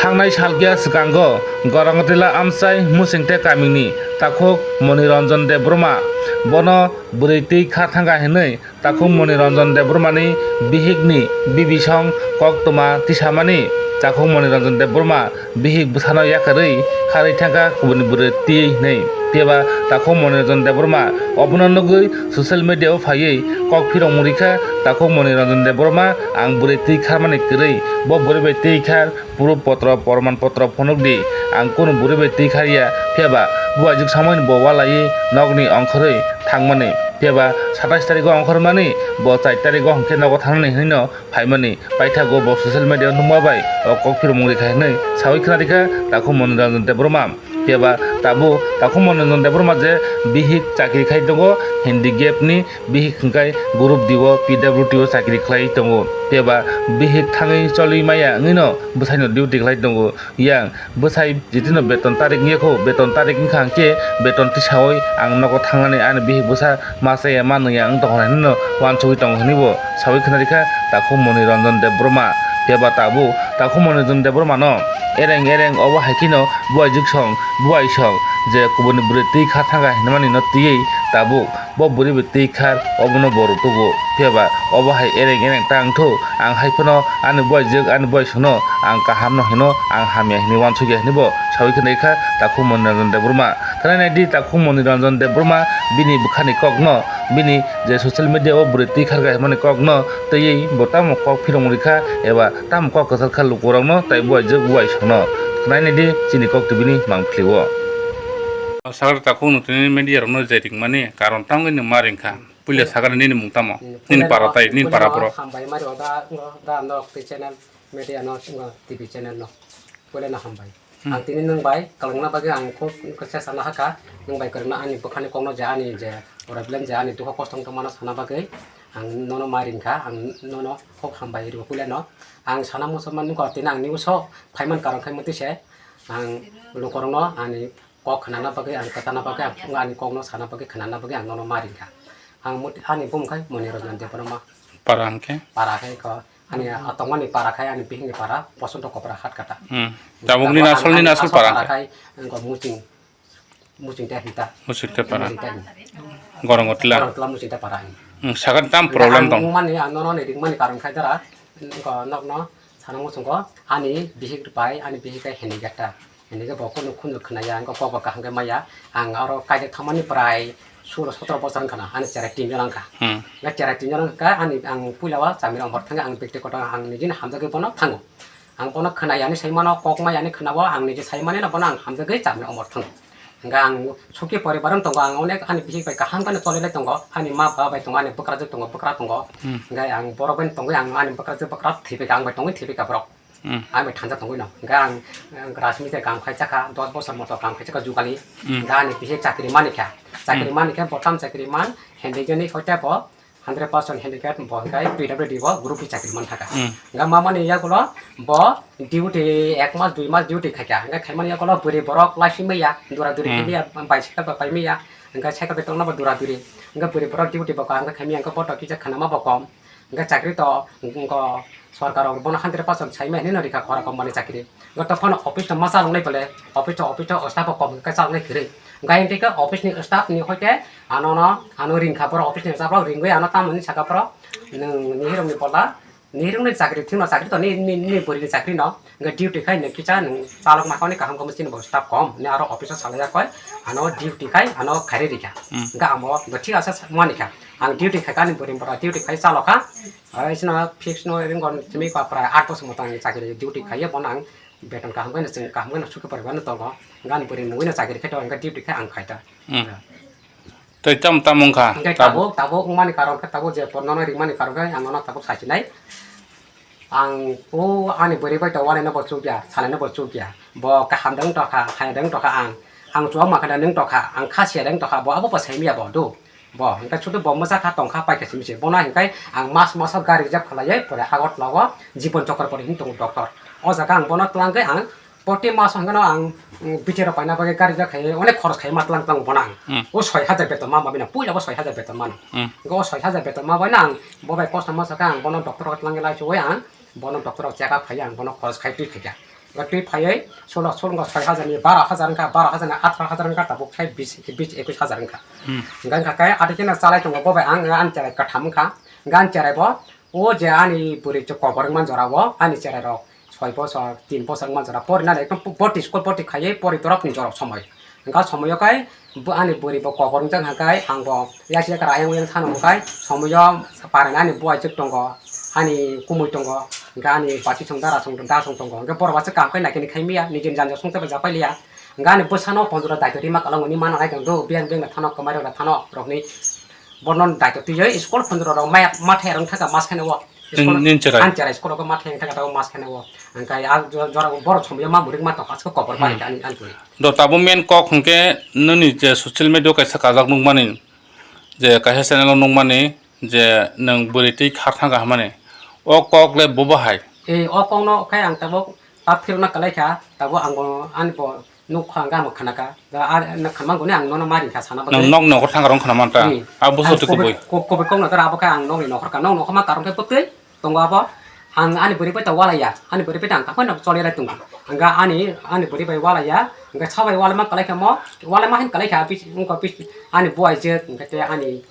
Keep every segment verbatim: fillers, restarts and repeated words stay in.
Thangnai salkya swkango Gorongotila amchai Musingte kamini takhuk Moniranjan Debbarma bono bwrwi twi kha thangkha hinwi takhuk Moniranjan Debbarmani bihikni bibisong koktwma tisamani takhuk Moniranjan Debbarma bihik bwsano yakarwi kharwi thangkha kubuni bwrwi twi hinwi. Phiyaba takhuk Moniranjan Debbarma obono nugwi social media o phaiwi kok phirokmung rikha, takhuk Moniranjan Debbarma ang bwrwi twi kharmani kwrwi, bo bwrwi bai twi khar proof potro, porman potro phunukdi, ang kunu bwrwi bai twi kharya, phiyaba buaijwk samoini bo walaiwi nokni ongkhorwi thangmani, phiyaba satais tarigo ongkhormani bo char tarigo hwnkhe nogo thangnani hinwi no phaimani paithago bo social media o nukma bai o kok phirokmung rikha hinwi sawi khna rikha takhuk Moniranjan Debbarma. Phiyaba tabuk takhuk Moniranjan Debbarma je bihik chakri khai tongo handicap ni, bihik hwnkhe group D o P W D o chakri khlai tongo. Phiyaba bihik thangwi cholwi maya wngwino bwsaino duty khlai tongo. Yang bwsai jitino beton tarik wngya kho, beton tarik wngkha hwnkhe beton tisawi ang nogo thangnani ani bihik bwsa ma chaya ma nungya wng tongkha hinwi no uansugwi tongo hinwi bo sawi khna rikha takhuk Moniranjan Debbarma. Phiyaba tabuk takhuk Moniranjan Debbarma no ereng ereng obo hai kheno buaijwk song buai song je kubuni bwrwi twi kha thangkha hinmani no twiwi tabuk bo bwrwi bai twi khar obono bo rwtugo. Phiyaba obo hai ereng ereng ta wngthok, ang hai phano ani buaijwk ani buai songno ang kaham no hino, ang hamya hinwi uansukya hinwi bo sawi khna rikha takhuk Moniranjan Debbarma. Khna naidi takhuk Moniranjan Debbarma bini bwkhani kokno, bini je social media o bwrwi twi kharkha hwnmani kokno twiwi bo tamo kok phirokmung rikha eba tamo kok kwchar kha lukurokno tai buaijwk buai songno. Khna naidi chini kok tubini mangpili o. Sakha takhuk no tini media rokno je ringmani karon tamo wngwi ma ringkha? Puila sakha nini mung tamo? Nini para tai, nini para borok. Hambai mari oda, oda nok twi channel, media no, T V channel no. Puila no hambai. Hmm. Ang tini nwng bai kwlwngna bagwi ang khub kisa sana hakha. Nwng bai kwrwngna ani bwkhani kokno je ani je problem je ani dukha kosto wngtongmano sana bagwi ang nono ma ringkha, ang nono khub hambai rio puilano. Ang sana muchungma nukha tini ang news o phaiman karon khai mwtwi se ang lukurokno ani kok khnana bagwi ang kwchana bagwi ang ani kokno sana bagwi khnana bagwi ang nono ma ringkha. Ang mut-, ani bumung khai Moniranjan Debbarma. Para hwnkhe? Para khai ko. Ani, ah, tongmani para khai ani bihikni para, Bosonto Kopra hat kata. Hmm. Tabukni asol, nini asol para hwnkhe? Para khai, wngkha Muching, Muching te hinta. Muching te para. Muching te hinta. Gorongotila. Gorongotila Muching te para. Hmm, sakha tam problem tong? Mani, ang nono ni ringmani karon khai dara, wngkha nokno sana muchungo, ani bihik bai, ani bihik khai handicap ta. Hini khe bo kunu khunju khwnaya, wngkha kok bo kaham khe maya. Ang oro kaijak thangmani prai sulo sotro bosor wngkha na, ani cherai tin jora wngkha. Hmm. Wngkha cherai tin jora wngkha, ani ang puila o chamira ongkhor thangkha, ang bekti kotor ang nijini hamjagwi bono thango. Ang bono khwnaya hinwi sai mano, kok maya hinwi khwnao, ang niji sai manino bono ang hamjagwi chamira ongkhor thango. Hwnkhe ang suki poribar wng tongo, ang onek ani bihik bai kaham kheno cholilai tongo, ani ma ba bai tongo, ani bwkrajwk tongo, bwkra tongo. Hmm. Hwnkhe ang borok bai tongwi ang ani bwkrajwk bwkra thwibaikha, ang bai tongwi thwibaikha borok. Hmm. Ang bai thangsa tongwi no. Hwnkhe ang, ang Rajmistri kam khai chakha, dos bosor moto kam khai chakha jugali. Hmm. Hwnkhe ani bihik chakri manikha. Chakri Hmm. manikha, botham chakri man, handicap ni hoite bo hundred percent handicap bo hwnkhe P W D bo group ni chakri man thaka. Hmm. Hwnkhe mamani yagulo bo duty ek mas, dui mas duty khaikha. Hwnkhe khaimani yagulo bwrwi borok laisi maya, dura duri Hmm. khaimaya, bicycle bo paimaya. Hwnkhe cycle bai tongna bo dura duri. Hwnkhe bwrwi borok duty bo kaham khe khaimaya, hwnkhe bo to kisa khanama bo kom. Hwnkhe chakri to, hwnkhe sorkar rok bono hundred percent sai maya hinwi no rikha khora company chakri. Hwnkhe to phano office no ma chaloknai bole, office to, office to staff bo kom hwnkhe chaloknai kwrwi. Hwnkhe ayang tei khe office ni staff ni hoite ano no, ano ringkha borok office ni staff rok ringwi ano tamoni saka borok nwng nihirok ni bola, nihirok ni chakri thwngno chakri to ni, ni, ni bwrwi ni chakri no. Hwnkhe duty khai nwng kisa nwng chalok ma khe kaham khe chini bo staff kom, ni aro office o salai ya koi, ano duty khai ano khairi rikha. Hmm. Hwnkhe amo bo thik asa manikha. Ang duty khai ani bwrwi bwra duty khai chalokha. Ai sino fix no ring gon simi pa prai aat bosor moto ang chakri duty khai bono ang beton kaham khe no chwng kaham khe no suki poribar no tongo. Hwnkhe ani bwrwi mungwi no chakri khai to hwnkhe duty khai ang khai ta. Hmm. Tei tam tam wngkha. Hwnkhe tabuk, tabuk wngmani karon khe tabuk je nono ringmani karon khe ang nono tabuk sasinai. Ang o ani bwrwi bai to wanaino bo chukya, salaino bo chukya. Bo kaham de wng tokha, hamya de wng tokha ang. Ang chuwak ma khe de wng tokha, ang kha siya de wng tokha, bo abo bo sai manya bo do. Bo hwnkhe sudu bo mwsa kha tong kha pai kha simi se. Bono hwnkhe ang mas maso gari reserve khlaiwi pore Agartala o Jibon Chokra pore hwn tongo doctor. O jaga ang bono twlang khe ang Proti maso hwnkhe no ang, mm, B T R rok paina bagwi gari jak khai onek khoros khai ma tlang tlang bono ang. Hmm. O soi hajar beton ma mabina, puila bo soi hajar beton mano. Hmm. Hwnkhe o soi hajar beton ma bai no ang bo bai kosto ma sakha ang bono doctor rok tlang lai chuwi ang bono doctor rok check up khai ang bono khoros khai twi khai kha. Twi phaiwi solo solo soi hajar ni baro hajar wngkha, baro hajar ni atharo hajar wngkha, tabuk khai bis, bis ekwis hajar wngkha. Hmm. Wngkha khe ati kheno chalai tongo bo bai ang ani cherai kwtham wngkha. Wngkha ani cherai bo o je ani bwrwi kobor wngma jora o ani cherai rok soi bosor, tin bosor wngma jora porinani ekdom boti school boti khaiwi pori dorop ni jorok somoi. Wngkha somoio khe bo ani bwrwi bo kobor wngjak hwnkhe ang bo yak yak ayang uyang thano hwnkhe somoio paranai ani buai jwk tongo, ani kumui tongo, hwnkhe ani bachwi song dara song da song tongo, hwnkhe borok bacha kaham khe naikhe ni khai maya, nijeni janja songcha bai japai liya, hwnkhe ani bwsano pondro daito rima kwlwng hwnwi mana nai tong do, biyang biyang thano kwmai rok thano rokni bono daito twiwi school pondro rok maya mathai rok thaka mas khe no. School, nin cherai. Ani cherai school o ma theng thang tabo mas kheno o. Ang kai a jo-, jora borok somya ma murik ma tong asko kobor bari ani, ani tuli. Do tabo main kok hwnkhe nini je social media o kaisa kajak nukmani, je kaisa channel o nukmani, je nwng bwrwi twi khar thang kaham mani. O kok le bobo hai. E, o kok no khai ang tabo ta phirna kalai kha, tabo ang bo ani bo Nuk kha ang gama khana ka. Da ar na khamang guni ang nono mari kha sana bagwi. Nang nok nokor thang rong khana manta. Hmm. Abo Ang sote kobe-, kubui. ko-, kobe kok no dara abo kha ang nokni nokor ka. Nok nokor ma karong khe bwtwi tongo abo. Ang ani bwrwi bai ta walaya. Ani bwrwi bai ta ang kaphano choli rai tongo. Ang ga ani, ani bwrwi bai walaya. Ang ga sabai wala ma kalai kha mo. Wala ma hin kalai kha bis, ungko bis. Ani buai je, ang ga te ani,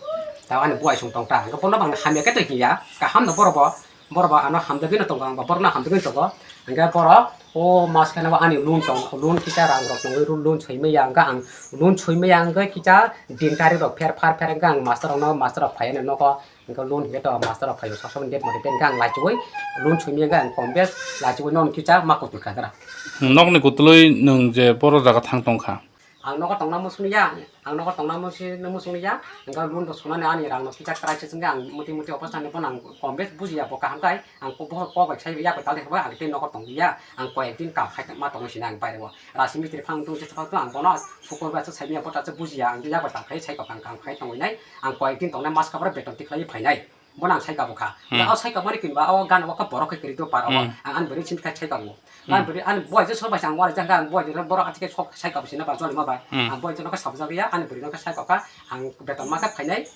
ta ani buai sung tong ta. Ang ga bono bang hamya khe to hiya. Kaham no boro bo. Borok ba ano hamjagwi no tongo, ang ba borok no hamjagwi tongo. Hingke borok o mas khe no ani loan tong, loan kisa rang rok tongwi loan soi maya hingke ang loan soi maya hingke kisa din tarik rok pher phar pher hingke ang master rok no, master rok phai ani nogo hingke loan hingke to master rok phai o sasok date mate hingke ang laichugwi loan soi maya hingke ang kom bes laichugwi nono kisa ma kutul kha dara. Nokni kutulwi nwng je boro jaga thang tong kha. Ang nogo tongna muchung ya, ang nogo tongna muchung, muchung ya, hingke loan bo sunani ani rang no kisa crisis hingke ang muti muti obostha ni phano ang kom bes bujiya bo kaham kai, ang ko bohor kok bai sai ya bai tal de ang tei nogo tong ya, ang koyek din kam khai ma tongwi sina ang baire o. Rasi mistri phang tung se phang tung ang bono sukor bai sai ya bo ta bujiya, ang ya bai tal khai sai kok ang kam khai tongwi nai, ang koyek din tongnai mas kabra beton tikhlai phai nai. Bono ang sai kabo kha. Hmm. O sai kabo ni kinba o gan o kha borok khe kwrwi do paro. Hmm. Ang ani bwrwi sini khai sai kabo. Hmm. Ani bwrwi ani boy je sobai ang walai jang ang boy je borok atike sok sai kabo sina ba joli ma bai. Hmm. Ang boy je no kha sabjak ya ani bwrwi no kha sai kabo kha. Ang beton ma kha phainai.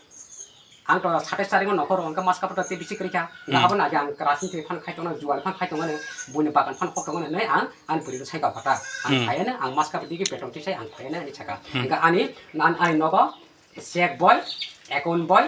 Ang to satais tarik no nokhor ang kha mas kabo to tei bisi kwrwi kha. Hmm. Abo na ang rasin twi phan khai tongna jual phan khai tongna buni bagan phan khok tongna nei ang ani bwrwi no sai kabo kha ta. Ang Hmm. phaiya na ang mas kabo digi beton twi sai ang phaiya na ani saka. Hmm. Ang ani nan ani nogo. Check boy, account boy,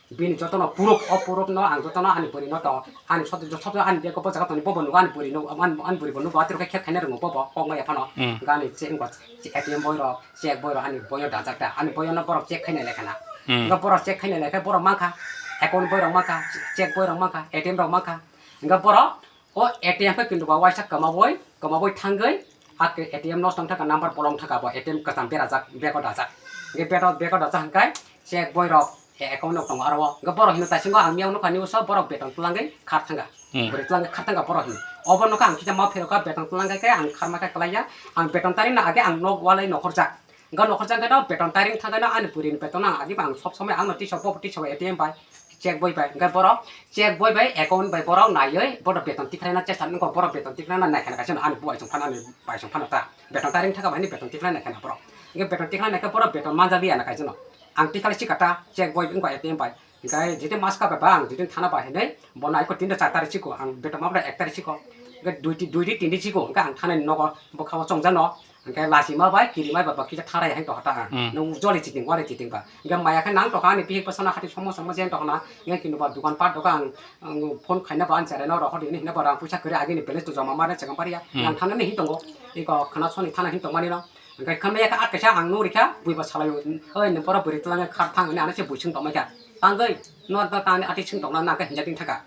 bini jotono proof, o proof no ang jotono ani bwrwi no to, ani sob, sob ani bag o bwsajak toni bobo nugo ani bwrwi no, ani, ani bwrwi bo nugo, atwrwkhe khe khaina rwngo bobo, kok maya phano, Hmm. Ani che-, wngkha A T M boy rok, check boy rok ani boy o dajak ta, ani boy o no borok check khaina lekha na. Hmm. Wngkha borok check khaina lekha borok mankha, account boy rok mankha, check boy rok mankha, A T M rok mankha, wngkha borok O A T M khe kintu ba waisa kwmabwi, kwmabwi thangwi, a ke A T M nosto wng thaka number bolong thaka bo A T M kwcham berajak, bego dajak. Hingke bego, bego dajak hingkai check boy rok account rok tongo aro o. Hingke borok hino taisingo ang miyang nukha news o borok beton twlangwi khar thangkha. Hmm. Bwrwi twlangwi khar thangkha borok hino. Obo nokha ang kisa ma pherokha beton twlangkha khe ang kharma khe kwlaiya. Ang beton taring no age ang nok walai nokhorjak. Hingke nokhorjak hingke no beton taring thangkhe no ani bwrwi ni beton no ang age ang sob somoi ang no tisok bo tisok A T M bai. Check boy bai, hingke borok check boy bai account bai borok naiwi bono beton tikhlaina chesta nukgo, borok beton tikhlaina naikha na kaisa no ani buai song phano ani bai song phano ta. Beton taring thaka bai ni beton tikhlai naikha na borok. Hingke beton tikhlai naikhe borok beton manjak liya na kaisa no. Ang tikhlai sikha ta check boy wngkha A T M bai. Hingke jiti maska bai ba ang jiti thana bai hinui bono aiko tin ta char tarik siko ang beton ma ek tarik siko. Hingke dui ti, dui ti tin ti siko hingke ang thana ni nogo bwkha o chongjak no. Hingke lachima bai, kirima bai, bo kisa tharai hai tongkha ta ang. Hmm. Nwng joli chiting, wari chiting ba. Hingke maya khe nang tongkha ani bihik bwsano hati somo somo jen tongkha na. Hingke kintu ba dukan pat doga ang, ang phone khaina ba ang cherai no rohor di hinwi hinwi ba rang puisa kwrwi agini balance to joma mare chekam pariya. Hmm. Ang thana ni hin tongo. Iko khana soni thana hin tongmani no. Hingke khamya khe at kaisa ang nugri kha, bui ba salaio. Oi, nwng pora bwrwi twlang kha thang hinwi ano se bui sung tongmai kha. Tangwi, no ta tani ati sung tongna nang khe hinjak ding thaka.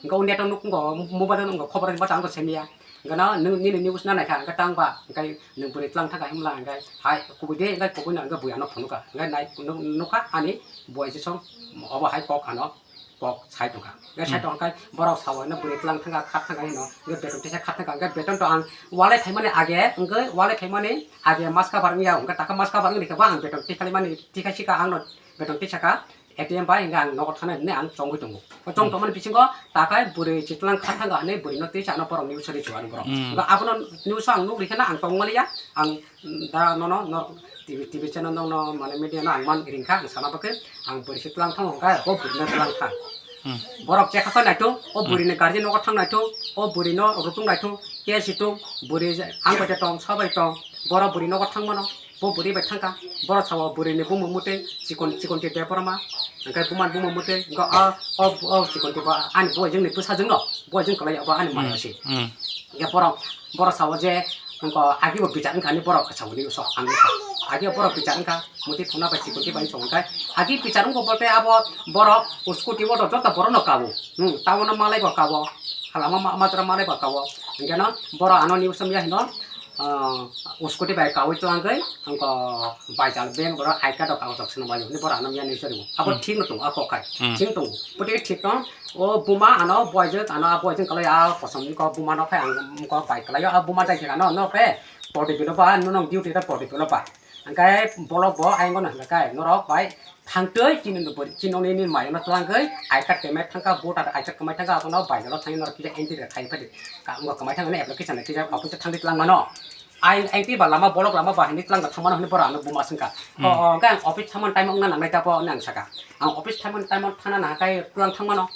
Hingke o net o nukgo, mobile o nukgo, khobor bai ta ang bo semiya. Hingke no, nini news na naikha, hingke tang ba, hingke nwng bwrwi twlang thangkha himla, hingke hai kubui de, hingke kubui no, hingke bui ano phunukha. Hingke nai nuk-, nukha ani buai jisong, obo hai kok ano, kok sai tongkha. Hingke sai Hmm. tongkha, borok sao hino bwrwi twlang thangkha, khar thangkha hino, hingke beton tisa khar thangkha, hingke beton to ang walai phaimani age, hingke walai phaimani age maska bar wngya, hingke taka maska bar wngya, hingke ba ang beton tikhalimani, tikha sika ang no beton tisaka, A T M bai hingke ang nogo thana hinwi ang chongwi tongo. O chong Hmm. tongmani bisingo takhai bwrwi chitlang kha thangkha hinwi bwrwino twi chano borok news ri chuani borok. Hmm. Hingke abono news ang nugri kheno ang tongmaliya, ang, mm, da nono, no, T V, T V channel nokno, mane, media no ang man ringkha, ang sana bagwi ang bwrwi se twlang thango hingkha, bo bwrwino twlang kha. Hmm. Borok chekha khe naithok, o Hmm. bwrwini guardian nogo thang naithok, o bwrwino rutung naithok, khe situng, bwrwi ang bai tong, sabai tong, borok bwrwi nogo thang mano, bo bwrwi bai thangkha, borok sao bwrwini bumung mwtwi chikon, chikon twi Debbarma, hwnkhe bumani bumung mwtwi, hwnkhe o, o, o chikon twi bo ani boyjwngni bwsajwkno, boyjwng kwlai bo ani maya Hmm. si. Hmm. Hwnkhe borok, borok sao je, hwnkhe agi bo bichar wngkha hinwi borok sao hinwi so ang wngkha. Agi borok bichar wngkha, mwtwi thangna bai chikon twi bai so hwnkhe, agi bichar wngkha bo tei abo borok scooty o joto borokno kabo. Hmm, town o malai bo kabo, halama ma-, majra malai bo kabo. Hwnkhe no borok ano news ya hino, ah, scooty bai kaui twlangwi, hwnkhe baijal bank borok I card rok kago rok swnam bai hinwi borok ano ya news ri. Abo Hmm. thik no tongo, a kok khai. Hmm. Thik tongo. Pwtwi thik no, o buma ano boyjwk, ano a boyjwk kwlai a kosom ni kok buma no khai ang kok bai kwlai o, a buma dai thik ano no khe podi bilo ba, no nong duty ta podi bilo ba. Hwnkhe bolok bo ayang no hwnkhe kai norok bai thangtwi chini no bwrwi, chini nokni ni mayung no twlangwi I card kwmai thangkha, voter I card kwmai thangkha, abono baijalo thangwi norok kisa entry rwkha, phai di ka wngkha kwmai thangmani application rwkha, office o thangwi twlang mano. Ai, ai, twi ba lama, bolok lama ba hinwi twlang thang mano hinwi borok ano buma swngkha. Hmm. O, o, hwnkhe ang office thangmani time o wngna nangnai ta bo hinwi ang sakha. Ang office thangmani time o thangna nahakhe twlang thang mano.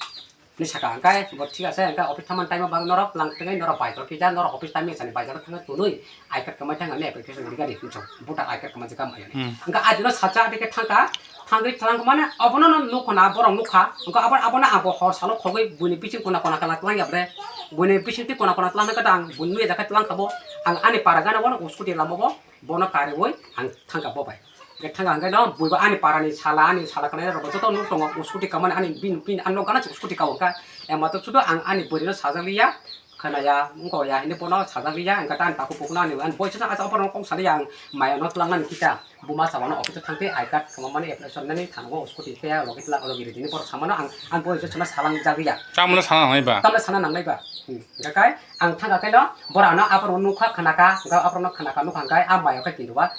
Hinwi sakha, hwnkhe bo thik ase, hwnkhe office thangmani time o bagwi norok twlang twngwi norok baijalo kisa, norok office time ni sani baijalo thangwi tunwi I card kwmai thang ani application rwgani hinwi voter I card kwmai jwkha maya. Hmm. Hwnkhe adino sacha adike thangkha, thangwi twlang mane obono no nukho na borok nukha, hwnkhe abo, abono ang bo hor salo khogwi buini bising kona kona kala twlang ya bre, buini bising twi kona kona twlang khe ang buini nuya jakha twlang kha bo, ang ani para gana bono scooty lama bo. Bono kariui ang thangkha bo bai. Hwnkhe thangkha hwnkhe no buibo ani parani sala, ani sala khwnai rok joto nuk tongo, scooty kamani ani bin, bin, ani nok gana scooty kao hwnkha. Ema to sudo ang ani bwrwino sajak liya, khwnaya, wngkha ya hinwi bono sajak liya, hwnkhe ta ani takhuk bukhukno ani, ani boysa no asa oborok kok saliya ang maya no twlangnani kita. Buma sawano office o thangtwi I card kwmamani application nani thango scooty khe logi twla, logi ridini borok samano ang, ang boysa sano salang jak liya. Tamno sana nangnai ba? Tamno sana nangnai ba? Hmm. Hwnkhe kai ang thangkha khe no borok ano aborok nukha khwnakha, hwnkhe aborok no khwnakha nukha hwnkhe a maya khe kintu ba.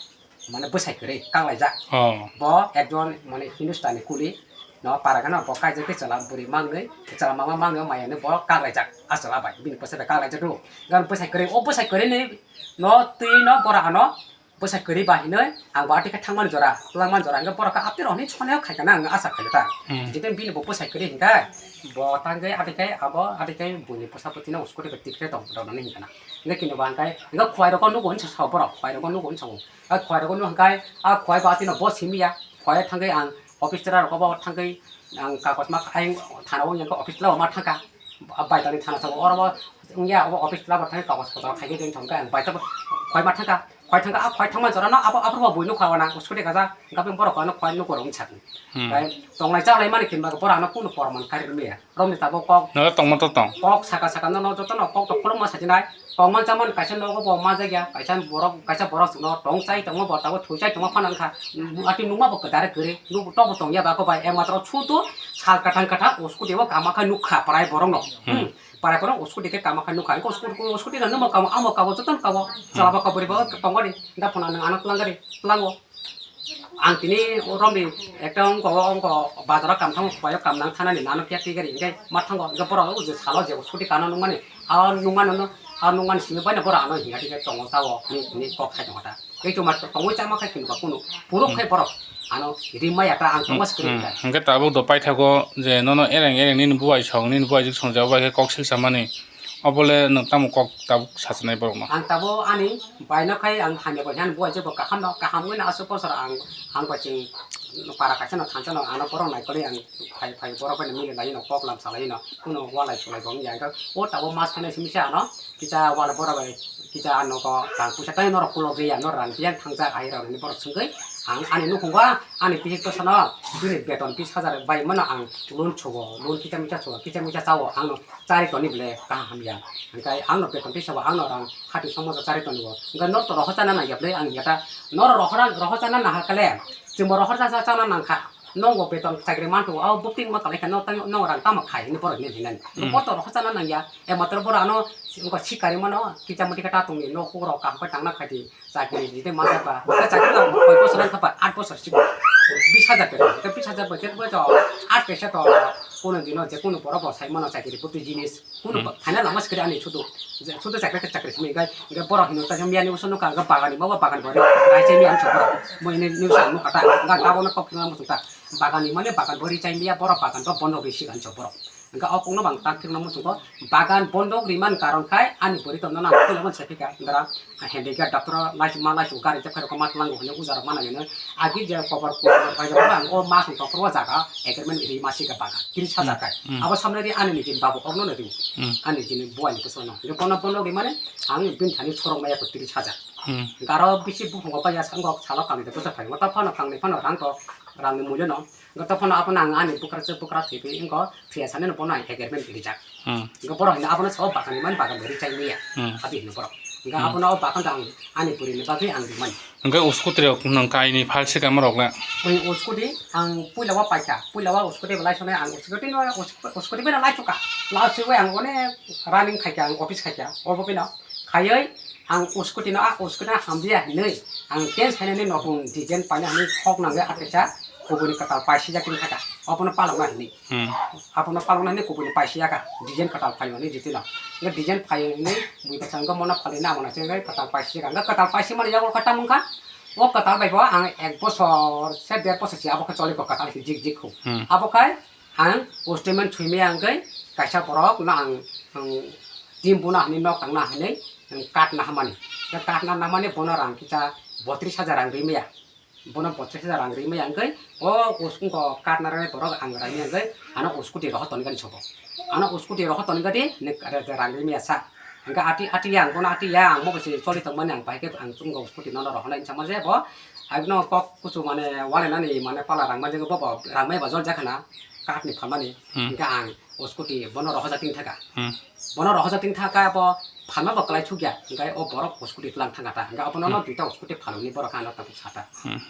Mane bwsai kwrwi kanglaijak. Oh. Bo ekjon mane Hindustani kuli no para gana bo kaijak tei chwla bwrwi mangnwi, chwla mama mangnwi maya hinwi bo kanglaijak. A chwla bai bini bwsai bai kanglaijak do. Gan bwsai kwrwi, o bwsai kwrwi ni no twi no bora ano bwsai kwrwi ba hinwi ang bo atwi khe thangmani jora, twlangmani jora hwnkhe borok khe aptwi rok hinwi sonai khaikha na ang asa khaikha ta. Hmm. Jete bini bo bwsai kwrwi hwnkhe bo tangwi atwi khe abo atwi khe buini bwsa bwtwi no scooty bai tikhe tong rw nani hwnkha na. Hwnkhe kini bo hwnkhe hwnkhe khwai rok nugo hinwi sa borok, khwai rok nugo hinwi sa. A khwai rok no hwnkhe, a khwai bo atwi no bo simi ya. Khwai thangwi ang office chwra rok bo thangwi ang kagoj ma ayang thana o yang office chwla ma thangkha. Baitali thana sabo oro bo wngya, obo office chwla bo thangwi kagoj kotor khai khe thangkha ang baitali khwai ma thangkha. Khwai thangkha, a khwai thangma jora no abo, abo bo buino khwai wana scooty kaja, hwnkhe borok ano khwai nugo rok wngsa. Hmm. Bai tonglai chalai mani kinba borok ano kunu porman kari rwya. Romni tabuk kok. Nogo tongma to tong. Kok saka saka no, no joto no kok to khulumma sajinai. Tongma chamani kaisa nogo bo majak ya, kaisa borok, kaisa borok no tong chai tongma bo tabuk thwi chai tongma phano wngkha. Ati nungma bo kwdare kwrwi. Nuk tok bo tongya ba ko bai. Ekmatro sudu sal kathang kathang o scooty o kama kha nukha parai borok no. Hmm. Hmm. Parai borok o scooty khe kama kha nukha. Ko scooty, ko scooty no nungma kamo amo kabo joto no kabo. Chala ba kaburi bo tongori. Da phano nang ano twlang gari. Tlango. Ang tini romni ekta wngko, wngko bazaro kam thango, khwlai o kam nang thanani nano kya tigari hingke ma thango, hingke borok o je salo je scooty kana nungmani, a nungmani no, a nungmani simi bai no borok ano hinga tigari tongo tao ni, ni kok khai tongo ta. Tei to ma tongwi chama khai kinba kunu, puro khai borok ano rimai ata ang tongma sikiri ta. Hingke tabuk do paithago je nono ereng ereng nini buai song, nini buai juk song jabo bai khe kok sil samani. Obole nwng tamo kok tabuk sachinai borokno? Ang tabuk ani baino khai ang hamya bai han buai jebo kaham no, kaham wngna aswk bosor ang, ang bai chwng para kaisa no thansa no ano borok naikolwi ang phai, phai borok bai no mili lai no kok lam salai no kuno walai sulai bo wngya. Hwnkhe o tabuk mas khainai simi se ano kisa wala borok bai kisa ano ko rang puisa tai norok kulok riya no rang biyang thangjak ai rok ni borok swngwi ang ani nukhungo ani bihik bwsano bini beton bis hajar bai mano ang loan sugo, loan kisa misa sugo, kisa misa chao ang no. Chari toni ble kaham hamya. Hingkai ang no beton twi sabo ang no rang hati somoso chari toni bo. Hingkai nor to rohor chana nangya ble ang yata. Nor rohor, rohor chana nangha kale. Chwngbo rohor chana chana nangkha. Nongo beton chakri mantu. Abo bukti ma kalai kha no tang no rang tamo khai ni borok ni hinan. Hmm. Bo to rohor chana nangya. E matro bora ano ko sikari mano kicha muti kata tongni no kuro kaham tangna khai di. Chakri jite manjak ba, ta chakri ba koi bosor wngkha ba, aat bosor sigo. Bis hajar beton, ta bis hajar beton bo to aat kaisa to kono dino je kono borok bo sai mano chakri poti jinis. Kono Hmm. phaina lama sikri ani sudu, je sudu chakri khe chakri simi gai, gai borok hino ta miya ni usono ka, gai bagani, ma bagani bori, gai chemi ani chokro. Mo ini ni usono kata, gai tabo no kok kina mo ta. Bagan ni mane bagan bo ri chai miya, borok bagan bo bondok ri sigan so borok. Hingke o kok no bang tak thik no muchungo, bagan bondok ri man karon khai ani bwrwi tong no nang puila man se phika dara, handicap doctor lai ma lai su gari je khairok ma tlango hwnwi ujarok mana hwnwi agi je kobar kobar bai jabo ang o mas ni tokro jaga agreement ri ma sika bagan tris hajar kai. Hmm. Abo samnai di ani ni din babu okno no di. Hmm. Ani din buai ni kuso no. Hingke bono bondok ri mane ang bin thani sorok maya ko tris hajar. Hmm. Garo bisi buphungo paiya sango salo kangni de bwsa phaio. Tamo phano kangni phano rang to, rangni mulyo no. Tamo phano abono ang ani bwkra se bwkra thwiwi wngkha, phiya sanino bono ang agreement rijak. Hmm. Wngkha borok hino abono sao bagan ni man bagan bai ri chai manya. Hmm. Abi hino borok. Wngkha Hmm. abono o bagan to ang ani bwrwi ni bagwi ang rimani. Hingke o scooty rok nwng kaini phalse kama rok le? Oi, o scooty ang puila o paikha. Puila o scooty belai sonai ang scooty no, scooty bai belai suka. Lao siwi ang onek running khaikha, ang office khaikha. Obo bino khaiwi ang o scooty no, a o scooty no hamliya hinwi ang ten sainani nokung design paina hinwi sok nangwi atisa kubuni kwtal paisijak tin thaka. Obono palokna hinwi. Hmm. Abono palokna hinwi kubuni paisijak a design kwtal phaio hinwi jitino. Nga design phaio hinwi bui bwskango mono phalwi na mono se kwtal paisijak. Nga kwtal paisi mani yago kha tamung kha. O kwtal bai bo ang ek bosor se der bosor se abo khe choli kho kwtal jik jik kho. Hmm. Abo khai ang statement sui maya hingke kaisa borok no ang, ang team bono hinwi nok tangna hinwi ang card na hamani. Card na hamani bono rang kisa botris hajar rang ri maya. Bono botris hajar rang ri maya hingke o uskungo card na rwnai borok ang rai maya hingke ano o scooty rohor toni gani sobo. Ano o scooty rohor toni gadi rang ri maya sa. Hingke ati, ati ya ang bono ati ya ang mo bisi choli tongmani ang bahai khe ang chungo scooty nono rohornai hinwi sama je bo. Abono kok kuchu mane walainani mane pala rang manjak bo, bo rang maya ba jol jakha na card ni phalmani. Hmm. Hingke ang o scooty bono rohorjak tin thaka. Hmm. Bono rohorjak tin thaka bo phalma bo kwlai thukya. Hingke o borok o scooty tlang thangkha ta. Hingke abono no Hmm. duita o scooty phalmani borok ano tabuk sata. Hmm.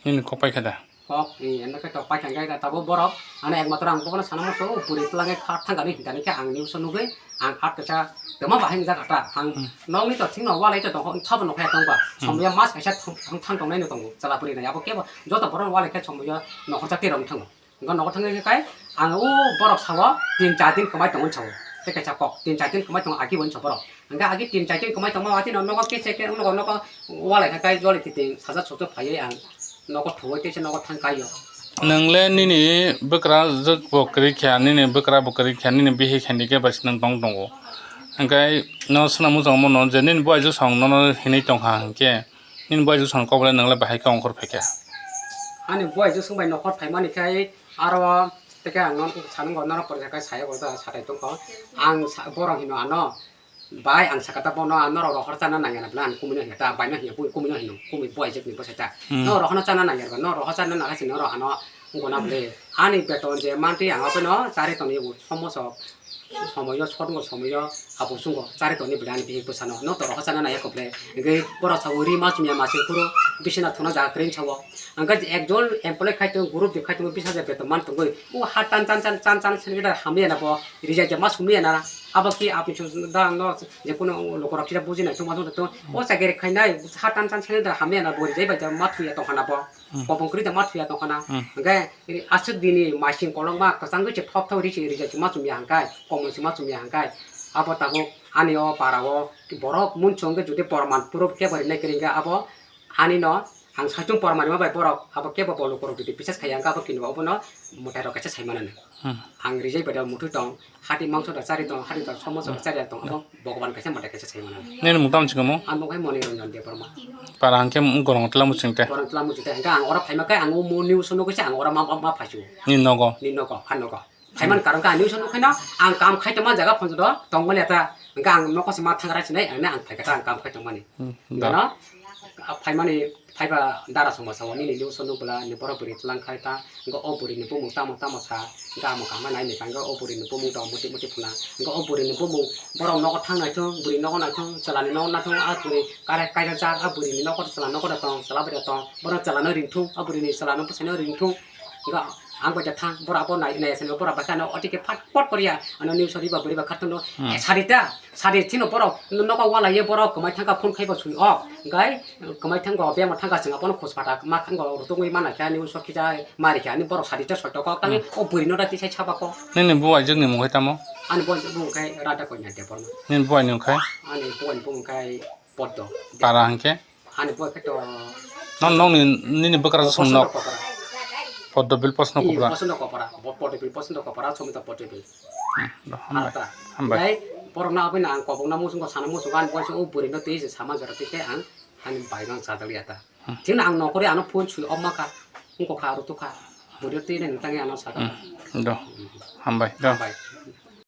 Nini kok paikha da? Kok, eh, eno khe tok paikha hingke da tabuk borok. Ano ekmatro ang bono sana muchungo, o bwrwi twlangwi kha thangkani hinkhe ang news o nugwi ang at kaisa tongma bahai wngjak kha ta. Ang Hmm. nokni to thikno walai to tongkha, thabo nokha ya tongba. Hmm. Somboya mas kaisa thang, thang, thang tongnai no tongo. Chwla bwrwi nai abo kebo joto borok walai khe somboya nokhorjak tei rok thango. Hingke nogo thangwi khe kai ang o borok sao tin char din kwmai tongo sao. Tei kaisa kok tin char din kwmai tongo agi bo hinwi sa borok. Hingke agi tin char din kwmai tongma watino nogo kese khe nogo nogo walai khe kai joli titi sajak sojak phaiwi ang nogo thuwi teisa nogo thang kaio. Nwng le nini bwkra jwk bo kwrwi kha, nini bwkra bo kwrwi kha, nini bihik handicap bai se nwng tong tongo. Hingke no swnam mujang mano je nini buai jwk song nono hinwi tongkha hingke. Nini buai jwk song kok le nwng le bahai khe ongkhor phaikha. Ani buai jwk song bai nokhor phaimani khai aro teke ang nono sango norok porjak khai saya bo ta satai tongkho. Ang sa-, borok hino ano, "Bai, ang sakha ta bono norok rohor chana nangya na bwle," ang kumui no hinya ta, bai no hinya, kumui no hino, kumui buai jwk ni bwsai ta. Hmm. Norok rohor no chana nangya ba, norok rohor chana nangya se norok ano wngkho na bwle. Ani beton je mantwi ang abono chari tongwi bo somoso. Somoyo, sotmo somoyo, abo chwngno chari tongni bwle ani bihik bwsano. No to rohor chana naiya kho bwle. Hingke borok sao ri ma chumya ma se phuru bisina thuna jaga kwrwi sao. Hingke ekjon employee khai tongo, group di khai tongo, bis hajar beton man tongwi. O ha tan tan tan tan tan sene da hamya na bo. Rijai ja ma sumya na. Abo ki apni chwng da no je kuno lokorok kisa buji nai chwng ma chwng to. O chakiri khainai ha tan tan sene da hamya na bo rijai bai ja ma thuya tongkha na bo. Hmm. Kobong kwrwi da ma thuya tongkha na. Hmm. Hingke aswk dini masing kolokma kwchangwi se thok thok ri se rijai se ma chumya hingkai, komon se ma chumya hingkai. Abo tabuk ani o para o borok munchung hingke jodi porman proof kebo rinai kwrwi hingke abo ani no ang saichung porman rima bai borok abo kebo bo lukurok jodi bisas khaiya hingke abo kini bo obono mwtai rok kaisa sai manani. Hmm. Ang rijai bai da muthwi tong. Hati mangso da chari tong, hati da somoso da chari tong, abo Bhagwan kaisa mwtai kaisa sai mano. Nini mung tamo chikamo? Ang mung hai Moni Ranjan Debbarma. Para hangke gorong tla muchung te. Gorong tla muchung te. Hingke ang oro phaima khe ang o mo news o nugwi se ang oro ma, ma, ma phaisu. Ni nogo? Ni nogo, ha nogo. Phaiman karon khe ang news o nukhaino ang kam khai tongma jaga phonjo do tongmani ata. Hingke ang nokho se ma thangra sinai, ang ne ang phaikha ta ang kam khai tongmani. Hmm, da. Gana, phaimani Phaiba dara songma sao nini news o nukbwla ni borok bwrwi tlang khai ta, hwnkhe o bwrwini bumung tamo tamo sa, hwnkhe amo kaham nai ni kha, hwnkhe o bwrwini bumung tong muti muti phuna, hwnkhe o bwrwini bumung borok nogo thang naithung, bwrwi nogo naithung, chwlani nogo naithung, a bwrwi kare kaisa jak, a bwrwini nogo chwla nogo da tong, chwla bai da tong, bono chwlano ringthung, a bwrwini chwlano bwsaino ringthung, hwnkhe ang bai da thang, borok abo nai nai ya sani, borok bai kheno otike phat pot koriya, ano news o riba bwrwi ba kharthono, Hmm. eh, sarita. Sadi chini borok nogo walaiye borok kwmai thangkha phone khaibo sui o. Hwnkhe kwmai thangkha bemo thangkha chwng abono khus pata ma thangkha rutugwi mana khe ani uso khija mari khe ani borok sadi ta soi toko tang Hmm. o bwrwi no da tisai saba ko. Nini buai jwkni mung hai tamo? Ani buai jwkni mung khai Radha Kanya Debbarma. Nini buai ni mung khai? Ani buai ni mung khai Poddo. Para hwnkhe? Ani buai khe to. Non nongni nini bwkrajwk song Bosonto nok. Kokra. Poddobil posno Ih, kopra. Posno kopra. Bo-, Poddobil posno kopra, somita Poddobil. Hmm, do, hambai. Arta. Hambai. Dai, borokno aboni ang kobokna muchungo sana muchungo, ang boisa o bwrwino twi se sama jora twi khe ang ani baigo ang chajak liya ta. Hmm. Chini ang nokori ano phone swi off ma kha, wngkha kha, aro tukha. Bwrwino twi nai nang tangwi ano sakha. Hmm, do. Hambai, do. Hambai.